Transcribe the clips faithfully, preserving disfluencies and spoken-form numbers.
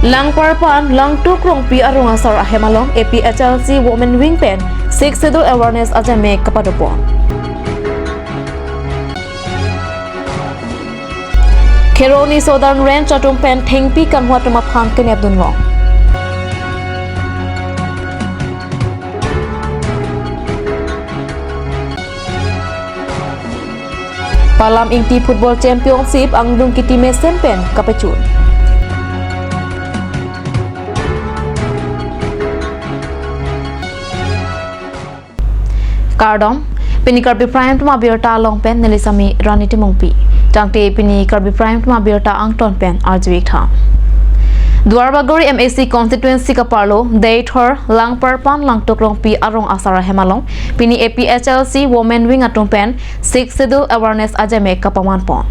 Langparpan Langtuk Rongpi arong asar ahem along A P H L C Women Wing pen Sixth Schedule Awareness ajame kapadopon. Kheroni Southern Range atum pen thengpi kanghu atum aphan kenep dunlong. Palam Ingti Football Championship angdeng kiti mesen pen kapachun. Kardom, pini Karbi Prime Time abirta along pen neli sami Rani Timungpi. Tangte pini Karbi Prime Time abirta angton pen arju-ik tha. Duarbagori M A C constituency kaparlo, Deithor, Langparpan, Langtuk Rongpi arong asar ahem along pini A P H L C Women Wing atum pen Sixth Schedule Awareness ajame kapamanpon.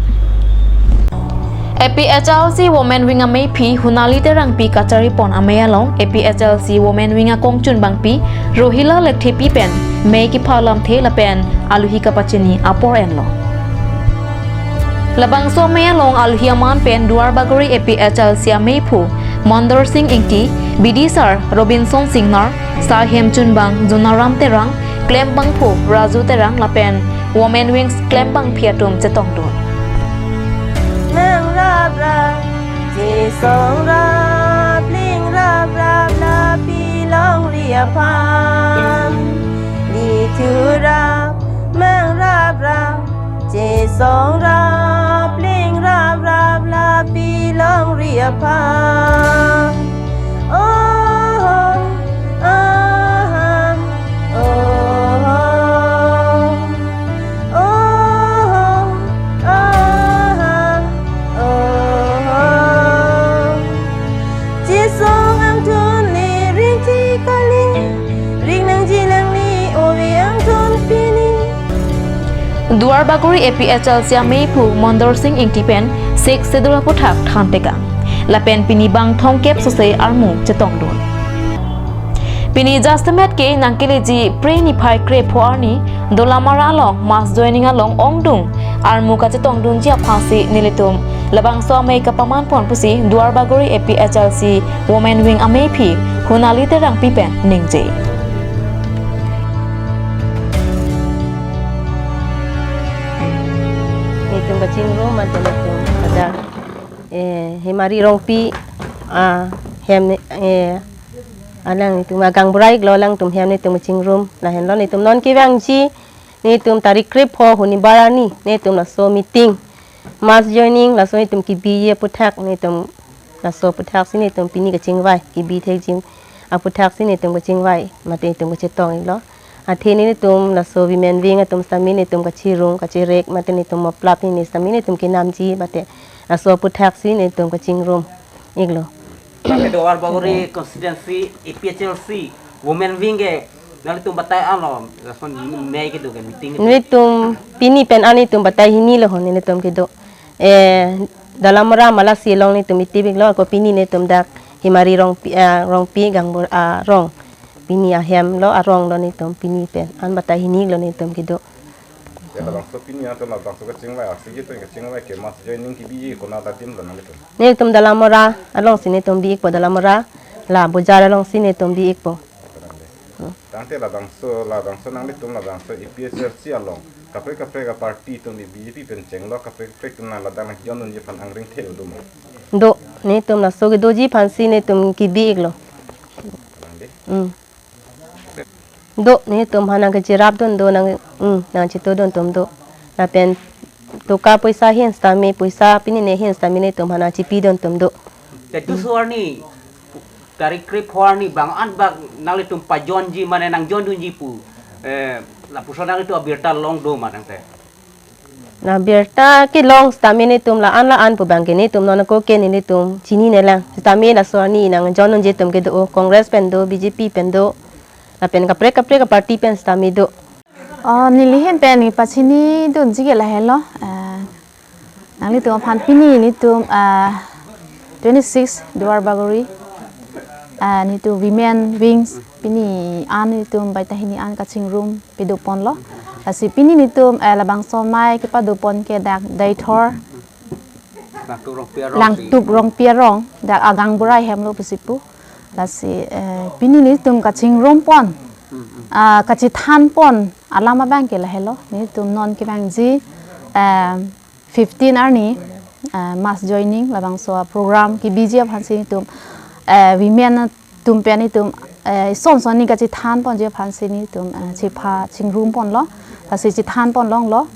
A P H L C Women Wing ameiphi Hunali Terangpi kacharipon amei along A P H L C Women Wing akongchunbangpi Rohila Lekthepi pen mei kepha lamthe lapen aluhi kapachini apor enlo. Labangso amei along aluhi aman pen Duarbagori A P H L C ameiphu Mondor Sing Ingti, bidisar Robinson Singnar, sar hemchunbang Jonaram Terang, klembangphu Raju Terang lapen Women Wings klembangpi atum chetongdun. Nang rap rap, jesong rap, ling rap rap, lapi longri aphan. Lithu rap, mang rap rap, jesong rap, ling rap rap, lapi longri aphan. Oh, oh, oh, oh, oh, oh, oh, oh. Jesong angthun le ring ji kali, ring nangji nangli ove angthun pini. Duarbagori A P H L C ameiphu Mondor Sing Ingti pen Sixth Schedule aputhak thantekang. Lapen pini bang thomkep sose armu chetongdun. Pini jasemet ke nangkeleji Phre niphai krepho arni Dolamara along mass joining along ongdung armu kachetongdunji aphansi nelitum labangso amei kapamanpon pusi Duarbagori A P H L C Women Wing ameiphi Hunali Terangpi pen ningje. Netum kachingrum mate netum pada, eh, Hemari Rongpi, ah, hem, eh, alanglitum agang burai lo, alangtum hem netum kachingrum, lahenlo netum non kevangji, netum tarik krepho hunibar arni, netum laso meeting, mass joining, laso netum kebiji aputhak, netum laso aputhak si netum pini kachingvai, kebi thekji aputhak si netum kachingvai, mate netum kachetong-iklo. Athe netum laso Women Wing atum sitame netum kachirung, kachirek, mate netum moplap ni sitame netum kenamji, mate laso aputhak si netum kachingrum-iklo. Mate Duarbagori constituency A P H L C Women Wing ke nanglitum batai anlo, lason mei kedo ke meeting kedo. Netum pini pen an netum batai hini lo hon netum kedo. Eh, Dolamara Malasi along netum itip-iklo, ako pini netum dak Hemari Rongpi, ah, Rongpi gangbur, ah, arong. Pini ahem lo arong lo netum pini pen. An batai hini lo netum kedo. Ya, labangso pini atum labangso kachingvai, aksi ketu kachingvai ke mass joining kebiji konat adim lo nanglitum? Netum Dolamara alongsi netum bi-ikpo, Dolamara la bojar alongsi netum bi-ikpo. Tangte labangso, labangso nanglitum labangso A P H L C along kaprek kaprek aparty atum, B J P pen chenglo kaprek kaprek atum nang ladak nang join dunji aphan angring thelo do ma? Do, netum laso kedoji aphansi netum kebi-iklo. Tangte? Hmm. Do, netum aphan nang kachirap dun do, nang, hmm, nang chito dun atum do. Lapen toka poisa ahin sitame, poisa pini ne ahin sitame netum aphan nang chipi dun atum do. Te tu suarni tarik krepho arni bang an bang nanglitum pajoinji mane nang join dunji pu, eh, lapuson nanglitum abirta long do ma tangte? Na birta kelong sitame netum la-an la-an pu abang ke netum non ako ke netum chinine lang. Sitame laso arni nang join dunji atum kedo, Congress pen do, B J P pen do, lapen kaprek kaprek aparty pen sitame do. Oh, neli ahin pen neli pachini dunji ke lahenlo. Ah, nanglitum aphan pini netum, ah, twenty-six Duarbagori, ah, netum Women Wings pini an netum batai hini an kachingrum padoponlo. Lasi pini netum, eh, labangso amei kepadopon ke dak Deithor Langtuk Rongpi arong si. Langtuk Rongpi arong, dak Agangburai hemlo pusi pu. Lasi, eh, pini nelitum kachingrum pon, hmm, hmm, ah, kachethan pon alam abang ke lahelo. Nelitum non kevangji, eh, fifteen arni, eh, mass joining labangso program kebiji aphansi nelitum, eh, women atum pen nelitum, eh, son son ni kachethan ponji aphansi nelitum, eh, chepha chingrum ponlo, lasi chethan pon longlo.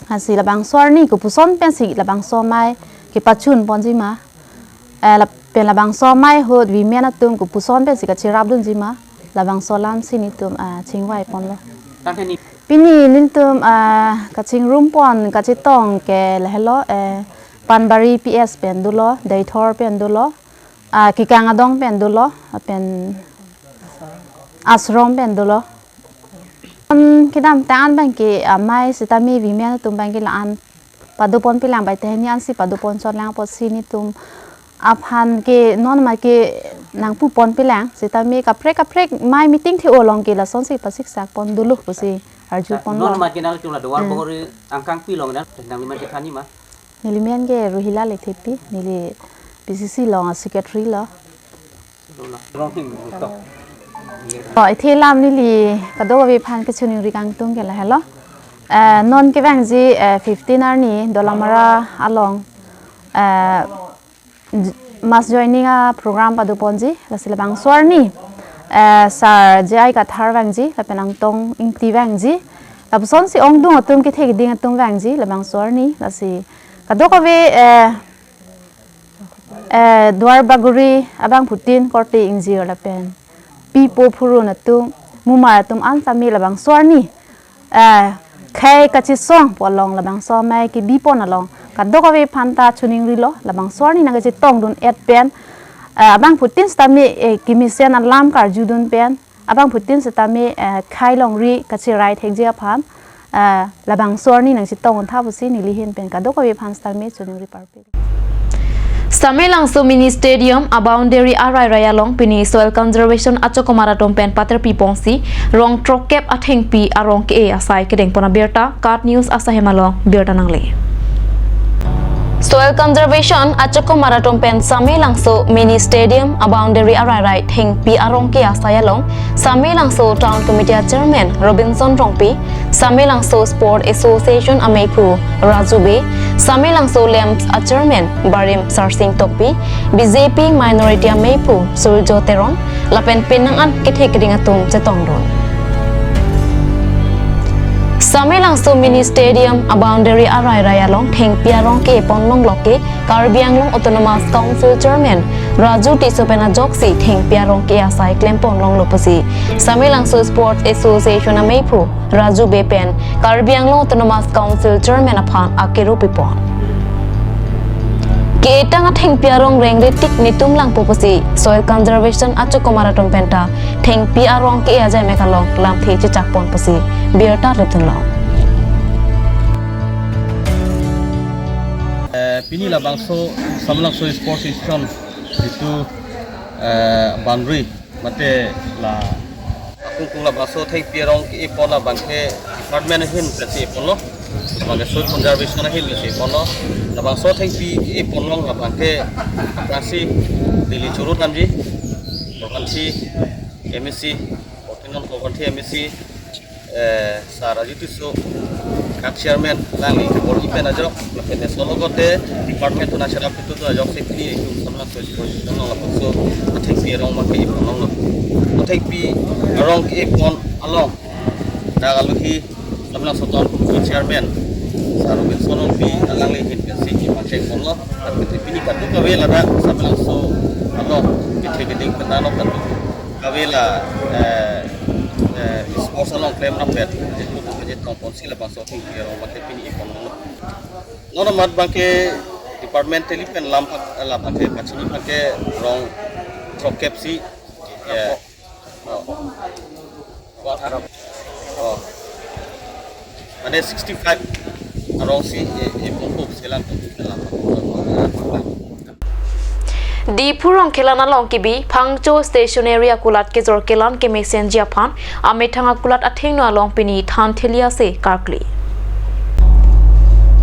Lasi labangso arni kopuson pensi labangso amei kepachun ponji ma, eh, lapen labangso amei ahut women atum kopuson pensi kacherapdunji ma, labangso alamsi nelitum, eh, chingvai ponlo. Tangte ni- Pini nelitum, eh, kachingrum pon kachetong ke lahelo, eh, Panbari P S pen dolo, Deithor pen dolo, ah, Kikang Adong pen dolo, lapen Ashram pen dolo. Hmm, kedamtang an abang ke amei sitame women atum abang ke la-an pado ponpelang, bai tahini ansi pado pon chotlang apotsi nelitum aphan ke non ma ke nangpu ponpelang, sitame kaprek kaprek amei meeting the-o along ke lasonsi pasiksak pon dolo pusi arju ponlo. Non ma ke nangtum la Duar, hmm, Bagori angkang pi along nang, nangli amen kethan ji ma? Neli amen ke Ruhila Lethepi, neli P C C along secretary lo. Oh, athe lam neli kadokave aphan kachiningri kangtung ke lahelo. Eh, non kevangji, eh, fifteen arni Dolamara along, eh, j-, mass joining aprogram pado ponji, lasi labangso arni, eh, Sir J I Kathar vangji, lapen Angtong Ingti vangji, lapusonsi ongdung atum kethe keding atum vangji, labangso arni, lasi kadokave, eh, eh, Duar Bagori abangphutin korte ingjir lapen pipo phurun atum, mumar atum an sitame labangso arni, eh, khei kachesong pu along labangso amei kebi pon along kadokave aphanta chiningrilo, labangso arni nangkachetongdun-et pen, eh, abangphutin sitame, eh, kemesen alam karjudun pen, abangphutin sitame, eh, khei longri kacherai thekji aphan, eh, labangso arni nangchetong untha pusi neli ahin pen kadokave aphan sitame chiningri parpik. Samelangso Mini Stadium a-boundary arairai along pini Soil Conservation achokomar atum pen paterpi ponsi rong throkkep athengpi arong ke-e asai kedeng pon abirta KAT News asahem along birta nangle. Soil Conservation achokomar atum pen Samelangso Mini Stadium a-boundary arairai thengpi arong ke-e asai along Samelangso Town Committee a-Chairman Robinson Rongpi, Samelangso Sport Association ameiphu Raju Bey, Samelangso LAMPS a-Chairman Barim Sarsing Tokbi, B J P Minority ameiphu Surjo Teron, lapen penang an kethe keding atum chetongdun. Samelangso Mini Stadium a-boundary arairai along thengpi arong ke-e pon longlo ke Karbi Anglong Autonomous Council Chairman Raju Tisso pen ajoksi thengpi arong ke-e asai klem pon longlo pusi Samelangso Sports Association ameiphu Raju Bey pen Karbi Anglong Autonomous Council Chairman aphan akiru pipon. Ke-etang athengpi arong rengre tik netum langpo pusi Soil Conservation achokomar atum penta thengpi arong ke-e ajai mek along lamthe chechak pon pusi birta lepdunlo. Eh, pini labangso Samelangso Sports Institution jitu, eh, boundary mate la akungkung labangso thengpi arong ke-e pon labang ke department ahin pensi e ponlo, labang ke Soil Conservation ahin pensi e ponlo. Labangso thengpi ke-e pon along labang ke aphrangsi Delhi churut namji, Korkanthi M A C, Fortune Korkanthi M A C, eh, Sir Raju Tisso, KAT Chairman, alangli bor-i pen ajok, lapen laso logote department atum nangcherap pitutun ajoksi pini itum Samelangso Sports Institution along labangso athengpi arong abang ke-e pon longlo. Athengpi arong ke-e pon along dak aluhi Samelangso Town Council Chairman Sir Robinson Rongpi alangli ahin pensi kepacheng ponlo. Lapen pini kadokave ladak Samelangso along kethe keding pen ano kadokave la, eh, eh, sports along klemrap pen, jitu tu kachetong ponsi labangso athengpi arong abang ke pini e pon longlo. Non amat abang ke department teli pen lam phak, lam abang ke pachini abang ke rong throkkep si, eh, oh. Oh. Mane sixty-five arong si, eh, eh, pon pok selang tu lam. Diphu Rongkhelan along kebi Phangcho Stationery akulat kejor kelang kemesenji aphan amethang akulat athengno along pini than theli ase karkli.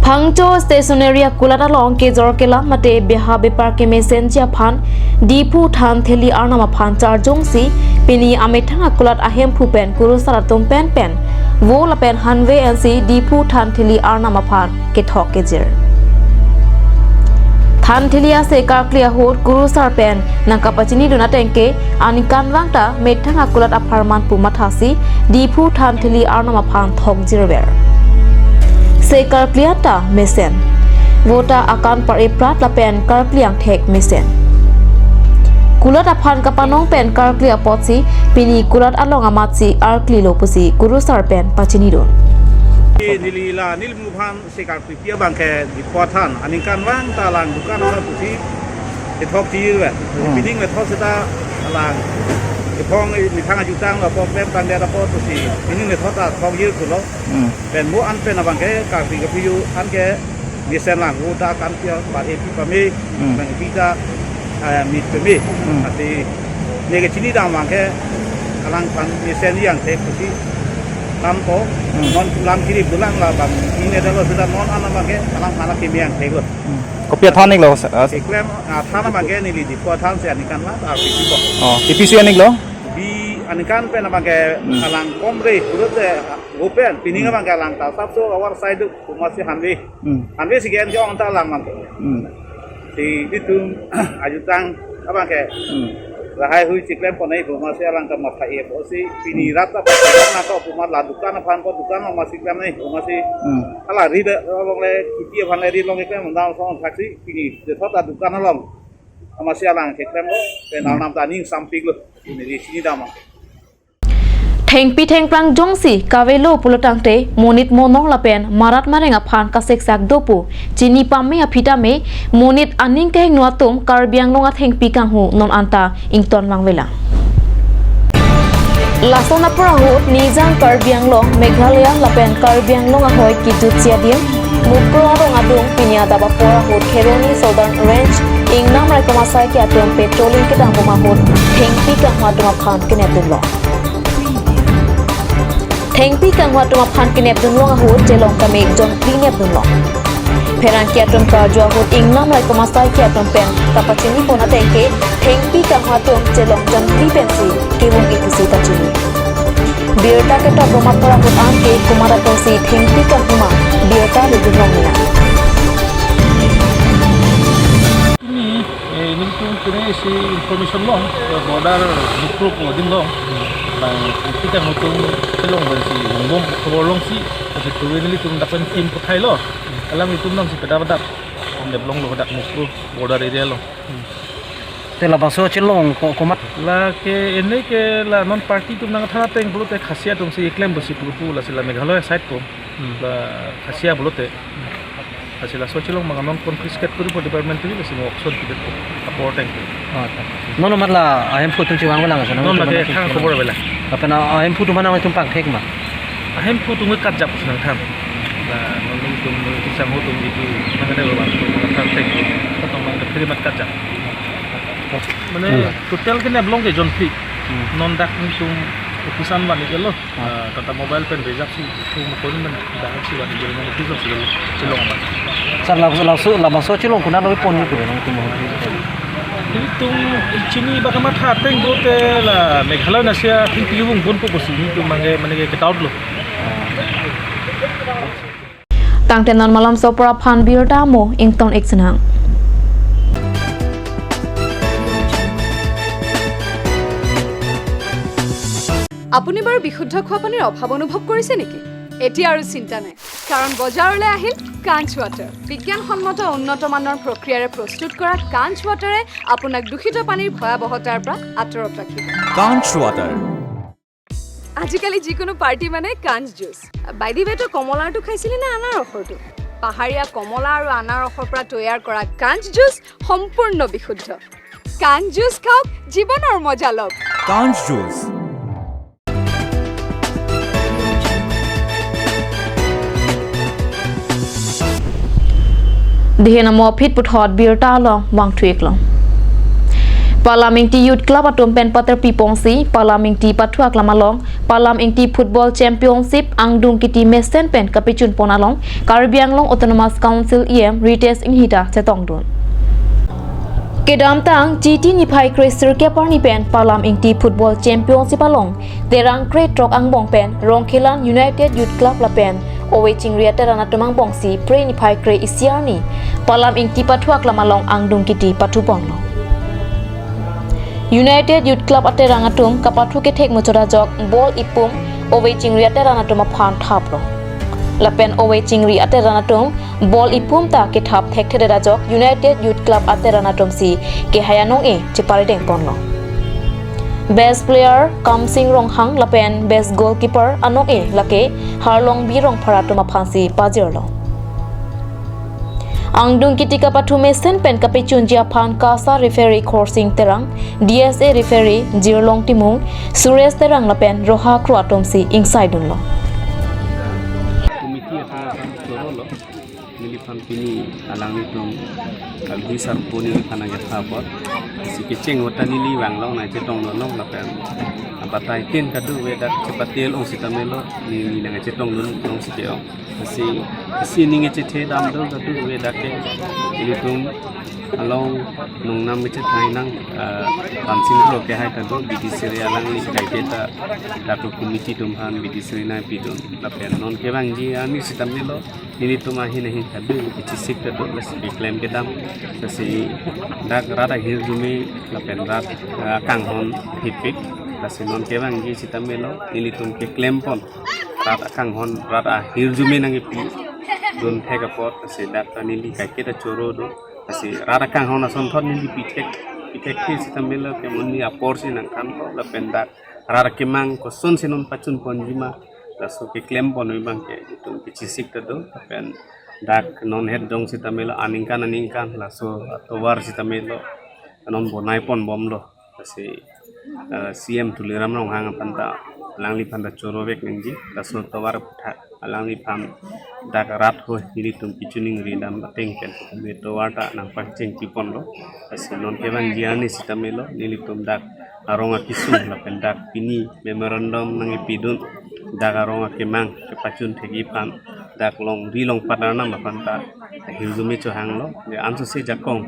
Phangcho stationery akulat along kejor kelam mate beha bepar kemesenji aphan Diphu Thantheli arnam aphan charjungsi pini amethang akulat ahemphu pen kurusar atum pen pen vo lapen hanve ensi Diphu Thantheli arnam aphan kethok kejir. Thantheli ase karkli ahut kurusar pen nangkapachinidun atengke aningkanvang ta methang akulat apharman pu mathasi Diphu Thantheli arnam aphan thokjirver. Se karkli anta mesen. Vo ta akan par-eprat lapen karkli angthek mesen. Kulat aphan kapanong pen karkli apotsi pini kulat along amatsi arklilo pusi kurusar pen pachinidun. Neli la neli muphan se karkli pi abangke Diphu Than aningkanvang ta alang dukan aphan pusi kethok tirve. Hmm. Pining methot seta alang kephong methang ajutang lo apot klem tangdet apot pusi pining methot ta thokjir pulo. Hmm. Pen mo an pen abangke karkli kaphiu anke mesen lang vo ta kan pia par-e pi pame, hmm, bang pi ta, eh, mit pame. Hmm. Ati neke chinidam abangke alangphan mesenji angthek pusi lampo, hmm, non lam kiri bulang la bang ine dalo seta non an abangke alangphan akeme angtheklo. Hmm. Kopi athan-iklo, sir? Ah, keklem, ah, than abangke neli Diphu Than si aningkanvang ta pi pi po. Oh, T P C aninglo? Bi aningkan pen abangke, hmm, alang komre pulote, ah, open, pining, hmm, abangke alang ta sapso awar side pu amatsi hanve. Hmm. Hanve si gen jong ta alang abangke. Hmm. Si itum ajutang abangke. Hmm. Lahai hui chiklem ponai pu amatsi alang ta matha-e pusi pini, hmm, rat ta patang na to pu amat la dukan aphan ko dukan amatsi klemnei pu amatsi. Hmm. Ala ri de along le kiti aphan le ri along keklem dam song thaksi pini de thot ta dukan along amatsi alang keklemlo pen, hmm, arnam ta aning sampiklo. Pini ri chinidam abang. Thengpi thengphrang jongsi kavelo pulotangte monit monong lapen marat mareng aphan kaseksak do pu chini pame aphi tame monit aning kehingno atum Karbi Anglong athengpi kanghu non anta ingtonvang velang. Lason apor ahut Nijang Karbi Anglong, Meghalaya lapen Karbi Anglong ahoi kejutji adim Mukro arong adung pini adap apor ahut Kheroni Southern Range Ingnam Raikom asaiki atum patrolling kedam bom ahut thengpi kanghu atum aphan kenepdunlong. Thengpi kanghu atum aphan kenepdunlong ahut chelong kame jonphli nepdunlong. Pherangke atum karju ahut Ingnam Raikom asaiki atum pen kapachini pon atengke thengpi kanghu atum chelong jonphli pensi kevung-ik pusi pachini. Birta ketok bom apor ahut anke komat apotsi thengpi kanghu ma birta ledunlong nina. Pini, eh, nelitum pini si information long, eh, border Mukro pu adim long. Bang thengpi kanghu atum chelong pensi bom khobor longsi, kasi tuwe nelitum dak pen team pathailo. Alanglitum nangsi pada pada. Neplonglo dak Mukro border area lo. Te labangso chelong ko, komat? Lake ene ke la non party atum nangthan ateng pulote Khasia atumsi klem pusi pupu lasi la Meghalaya side ko. Hmm. La Khasia pulote. Lasi laso chelong abang non confiscate kori po department tuli lasi mo auction kibet po. Apor ateng po. Ah, ta. Non amat la ahemphu atum chevang avelang asa, non non amat lake nangtum thang chevang khobor avelang. Lapen ahemphu atum aphan nangtum pangthek ma? Ahemphu atum ke katjap nangthan. La non nelitum nelitum sangho atum itu nangkade lo bang, nangthan thek. Kotong bang ke phiri mat katjap. Mane, hmm, total ke neplong ke jonphli. Hmm. Non dak nelitum office an van ikelo. Ah. Ah, Tata Mobile pen reserve si, itu mukon men dak si van ikelo, non office si chelong amat. Sir, la, la, so, labangso chelong konat lo pon ni ko, nangtum mo. Nelitum chini baka matha ateng pulote la Meghalaya nasi athengpi vung ponpo pusi nelitum mane, mane ke doubt lo. Ah. Tangte non malomso apor aphan birta mo ington-ik sinang. আপুনি বাৰু বিশুদ্ধ খোৱা পানীৰ অভাৱ অনুভৱ কৰিছে নেকি? এতিয়া আৰু চিন্তা নাই, কাৰণ বজাৰলৈ আহিল কাঞ্চ ৱাটাৰ। বিজ্ঞানসন্মত উন্নত মানৰ প্ৰক্ৰিয়াৰে প্ৰস্তুত কৰা কাঞ্চ ৱাটাৰে আপোনাক দূষিত পানীৰ ভয়াৱহতাৰ পৰা আঁতৰত ৰাখিব। কাঞ্চ ৱাটাৰ। আজিকালি যিকোনো পাৰ্টি মানে কাঞ্চ জুচ। বাই দি ৱে, তই কমলাৰটো খাইছিলি নে আনাৰসৰটো? পাহাৰীয়া কমলা আৰু আনাৰসৰ পৰা তৈয়াৰ কৰা কাঞ্চ জুচ সম্পূৰ্ণ বিশুদ্ধ। কাঞ্চ জুচ খাওক, জীৱনৰ মজা লওক। কাঞ্চ juice. Dihen amo aphi puthot birta along vangthu-ik long. Palamingti Youth Club atum pen paterpi ponsi Palamingti pathu aklam along Palam Ingti Football Championship angdung kiti mesen pen kapachun pon along Karbi Anglong Autonomous Council E M Ritesh Enghi ta chetongdun. Kedamtang Chiti niphai kre sirkep arni pen Palam Ingti Football Championship along Terang kre throk angbong pen Rongkhelan United Youth Club lapen Ove Chingri ateran atum angbongsi Phre niphai kre isi arni Palam Ingti pathu aklam along angdung kiti pathu ponlo. United Youth Club ateran atum kapathu kethek muchot ajok ball ipum Ove Chingri ateran atum aphan thaplo. Lapen Ove Chingri ateran atum ball ipum ta kethap thekthedet ajok United Youth Club ateran atumsi kehai anong-e cheparideng ponlo. Best player Kamsing Ronghang lapen best goalkeeper anong-e lake Harlongbi Rongphar atum aphansi pajirlo. Angdung kiti kapathu mesen pen kapachunji aphan KASA referee Khorsing Terang, D S A referee Jirlong Timung, Suresh Terang lapen Roha Kro atumsi ingsaidunlo. Committee aphan chorolo. Neliphan pini alanglitum, Kalbi Sarpo neliphan nangketha apot. Si kecheng ahut ta neli vanglong nangchetongdun long lapen abatai tin kadokave dak chepatel ong sitame lo, neli nangchetongdun long si ke-ong. Si, si ningje chethe dam do kadokave dak ke. Nelitum along nongnam kechethainang, ah, Kamsing Kro kehai ta do, bidi siri alangli kaike ta dak committee atum aphan bidi siri nangpidun. Lapen non kevangji arni sitame lo, nelitum ahin ahin kadokave kechesik ta do, lasi keklem kedam. Lasi dak rat ahirjume lapen rat, ah, kanghon hipik. Lasi non kevangji sitame lo, nelitum keklem pon. Rat akanghon, rat ahirjume nangkepidun thek apot, lasi dak ta neli kaike ta choro do. Lasi rat akanghon asonthot neli pithek, pithek the sitame lo ke monit apor si nangthanpo lapen dak rat akemang kosonsi non pachun ponji ma, laso keklem pon abang ke itum kechesik ta do, lapen dak non het dong sitame lo aningkan aningkan, laso atovar sitame lo non bonai ponbomlo. Lasi, eh, C M Tuliram Ronghang aphan ta, alangliphan ta choro vek nangji, laso tovar aphuthak alangliphan dak rat ho nelitum kachiningri dam ateng pen me tovar ta nangpacheng piponlo. Lasi non kevangji arni sitame lo, nelitum dak arong akesung lapen dak pini memorandum nangkepidun dak arong akemang kepachun thekji aphan, dak longri longpat arnam aphan ta ahirjume chohanglo, je ansose jakong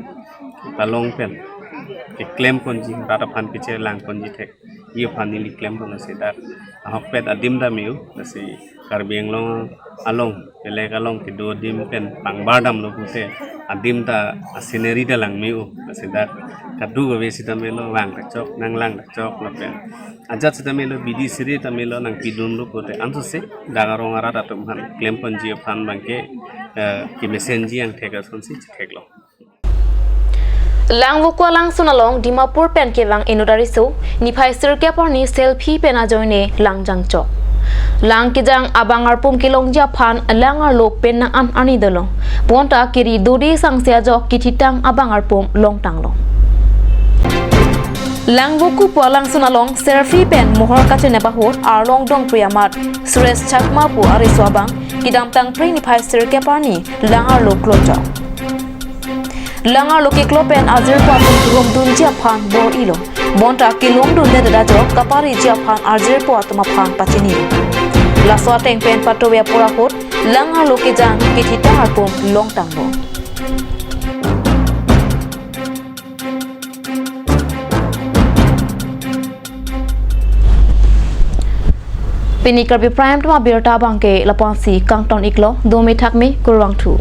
kalong pen keklem ponji, rat aphan kechelang ponji thekji aphan neli klem pon, lasi dak ahokpet adim ta me-o, lasi Karbi Anglong along, kelek along kedo adim pen pangbar damlo pute adim ta a-scenery ta lang me-o, lasi dak kadokave sitame lo vang kachok, nanglang kachok lapen ajat sitame lo, bidi siri tame lo nangpidunlo pute ansose dak arong arat atum aphan klem ponji aphan abang ke, eh, kemesenji angthek asonsi chetheklo. Langvoku alangsun along Dimapur pen kevang inut ariso niphai sirkep arni selfie pen ajoine lang jangchok. Lang kejang abang arpum kelongji aphan lang arlo pen nang-an arni dolo. Bonta kiri dodi sangse ajok kithitang abang arpum longtanglo. Langvoku pu alangsun along selfie pen mohor kachenep ahut Arlong Dongpri amat Suresh Chakma pu ariso abang kedamtang Phre niphai sirkep arni lang arlo klochok. Lang arlo keklo pen ajirpo atum kehumdunji aphan bor-ilo. Bonta kelongdundedet ajok kapariji aphan ajirpo atum aphan pachini. Laso ateng pen patove apor ahut lang arlo kejang kithitang arpum longtanglo. Pini Karbi Prime Time abirta abang ke lapu-ansi kangton iklo, dome thakme, kurvangthu.